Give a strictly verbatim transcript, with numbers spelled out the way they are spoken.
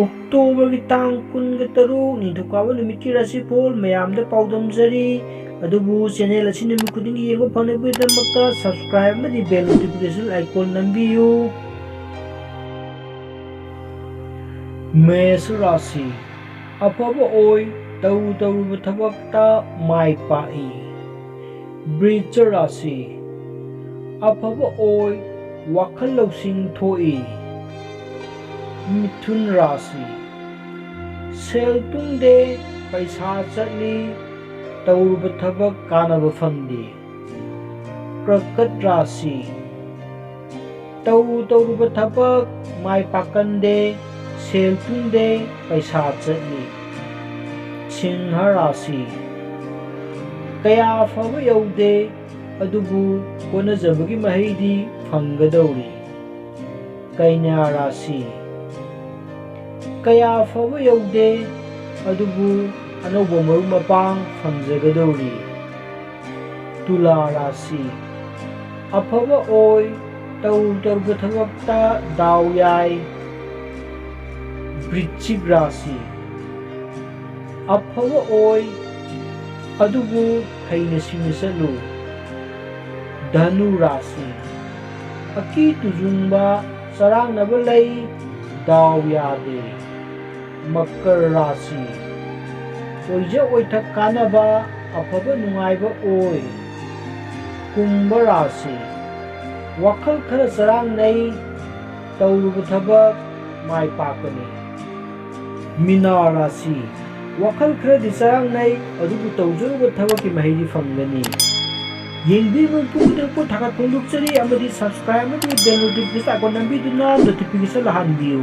ꯑꯣꯛꯇꯣꯕꯔꯒꯤ ꯇꯥꯡ ꯀꯨꯟꯒ ꯇꯔꯨꯛ ꯅꯤꯡꯊꯧꯀꯥꯕ ꯅꯨꯃꯤꯠꯀꯤ ꯔꯥꯁꯤꯐꯣꯜ ꯃꯌꯥꯝꯗ ꯄꯥꯎꯗꯝꯖꯔꯤ꯫ ꯑꯗꯨꯕꯨ ꯆꯦꯅꯦꯜ ꯑꯁꯤ ꯅꯨꯃꯤꯠ ꯈꯨꯗꯤꯡꯒꯤ ꯌꯦꯡꯕ ꯐꯪꯅꯕꯒꯤꯗꯃꯛꯇ subscribe ꯑꯃꯗꯤ bell notification icon ꯅꯝꯕꯤꯌꯨ꯫ ꯃꯦꯁ ꯔꯥꯁꯤ, ꯑꯐꯕ ꯑꯣꯏ, ꯇꯧꯔꯨ ꯇꯧꯔꯨꯕ ꯊꯕꯛꯇ ꯃꯥꯏ ꯄꯥꯛꯏ꯫ ꯕ꯭ꯔꯤꯆ ꯔꯥꯁꯤ, ꯑꯐꯕ ꯑꯣꯏ, ꯋꯥꯈꯜ ꯂꯧꯁꯤꯡ ꯊꯣꯛꯏ꯫ ꯃꯤꯊꯨꯟ ꯔꯥꯁꯤ, ꯁꯦꯜ ꯇꯨꯡꯗꯦ, ꯄꯩꯁꯥ ꯆꯠꯂꯤ, ꯇꯧꯔꯨꯕ ꯊꯕꯛ ꯀꯥꯟꯅꯕ ꯐꯪꯗꯦ꯫ ꯀꯔꯀꯠ ꯔꯥꯁꯤ, ꯇꯧꯔꯨ ꯇꯧꯔꯨꯕ ꯊꯕꯛ ꯃꯥꯏ ꯄꯥꯛꯀꯟꯗꯦ, ꯁꯦꯜ ꯇꯨꯡꯗꯦ, ꯄꯩꯁꯥ ꯆꯠꯂꯤ꯫ ꯁꯤꯡꯍ ꯔꯥꯁꯤ, ꯀꯌꯥ ꯐꯕ ꯌꯧꯗꯦ, ꯑꯗꯨꯕꯨ ꯍꯣꯠꯅꯖꯕꯒꯤ ꯃꯍꯩꯗꯤ ꯐꯪꯒꯗꯧꯔꯤ꯫ ꯀꯩꯅ꯭ꯌꯥ ꯔꯥꯁꯤ, ꯀꯌꯥ ꯐꯕ ꯌꯧꯗꯦ, ꯑꯗꯨꯕꯨ ꯑꯅꯧꯕ ꯃꯔꯨꯞ ꯃꯄꯥꯡ ꯐꯪꯖꯒꯗꯧꯔꯤ꯫ ꯇꯨꯂꯥ ꯔꯥꯁꯤ, ꯑꯐꯕ ꯑꯣꯏ, ꯇꯧꯔꯨ ꯇꯧꯔꯨꯕ ꯊꯕꯛꯇ ꯗꯥꯎ ꯌꯥꯏ꯫ ꯕ꯭ꯔꯤꯆꯤꯛ ꯔꯥꯁꯤ, ꯑꯐꯕ ꯑꯣꯏ, ꯑꯗꯨꯕꯨ ꯍꯩꯅ ꯁꯤꯡꯅ ꯆꯠꯂꯨ꯫ ꯙꯅꯨ ꯔꯥꯁꯤ, ꯑꯀꯤ ꯇꯨꯖꯨꯡꯕ ꯆꯔꯥꯡꯅꯕ ꯂꯩ, ꯗꯥꯎ ꯌꯥꯗꯦ꯫ ꯃꯀꯔ ꯔꯥꯁꯤ, ꯑꯣꯏꯖ ꯑꯣꯏꯊꯛ ꯀꯥꯟꯅꯕ, ꯑꯐꯕ ꯅꯨꯡꯉꯥꯏꯕ ꯑꯣꯏ꯫ ꯀꯨꯝꯚ ꯔꯥꯁꯤ, ꯋꯥꯈꯜ ꯈꯔ ꯆꯔꯥꯡꯅꯩ, ꯇꯧꯔꯨꯕ ꯊꯕꯛ ꯃꯥꯏ ꯄꯥꯛꯀꯅꯤ꯫ ꯃꯤꯅꯥ ꯔꯥꯁꯤ, ꯋꯥꯈꯜ ꯈꯔꯗꯤ ꯆꯔꯥꯡꯅꯩ, ꯑꯗꯨꯕꯨ ꯇꯧꯖꯔꯨꯕ ꯊꯕꯛꯀꯤ ꯃꯍꯩꯗꯤ ꯐꯪꯒꯅꯤ꯫ ꯌꯦꯡꯕꯤꯔꯤꯕ ꯃꯤꯄꯨꯝ ꯈꯨꯗꯤꯡꯃꯛꯄꯨ ꯊꯥꯒꯠ ꯐꯣꯡꯗꯣꯛꯆꯔꯤ ꯑꯃꯗꯤ subscribe ꯑꯃꯗꯤ bell notification icon ꯅꯝꯕꯤꯗꯨꯅ notification ꯂꯥꯛꯍꯟꯕꯤꯌꯨ꯫